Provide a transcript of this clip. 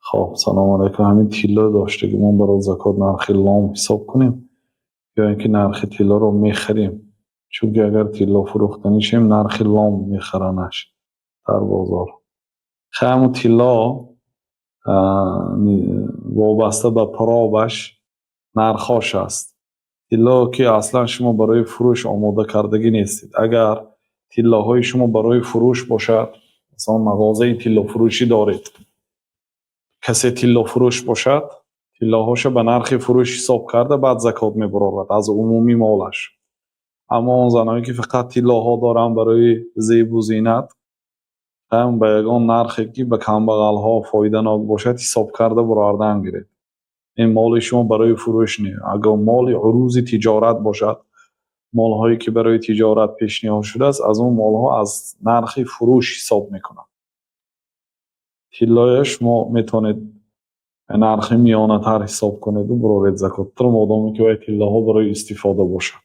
Хоб, салому алайкум. Ҳамин тилло доштагимон барои закот нархи лом ҳисоб кунем ё ин ки нархи тиллоро мехарем? Чунки агар тилло фурӯхтанӣ шем, нархи лом мехаранаш дар бозор. Хай, ҳамун тилло вобаста ба пробаш нархош аст. Тилло ки аслан шумо барои фурӯш омода кардагӣ нестед. Агар тиллоҳои шумо барои фурӯш бошад, масалан, мағозаи тиллофурӯшӣ доред, касе тиллофурӯш бошад, тиллоҳоша ба нархи фурӯш ҳисоб карда, баъд закот мебарорад аз умумии молаш. Аммо он заное, ки фақат тиллоҳо доранд барои зебу зинат, ба ягон нархе, ки ба камбағалҳо фоиданок бошад, ҳисоб карда баровардан гиред. Ин моли шумо барои фурӯш не. Агар моли урузи тиҷорат бошад, молҳое, ки барои тиҷорат пешниҳод шудааст, аз он молҳо аз нархи фурӯш ҳисоб мекунанд. Тиллоя шумо метавонед нархи миёнатар ҳисоб кунеду буроред закотро, модоме ки вай тиллоҳо барои истифода бошад.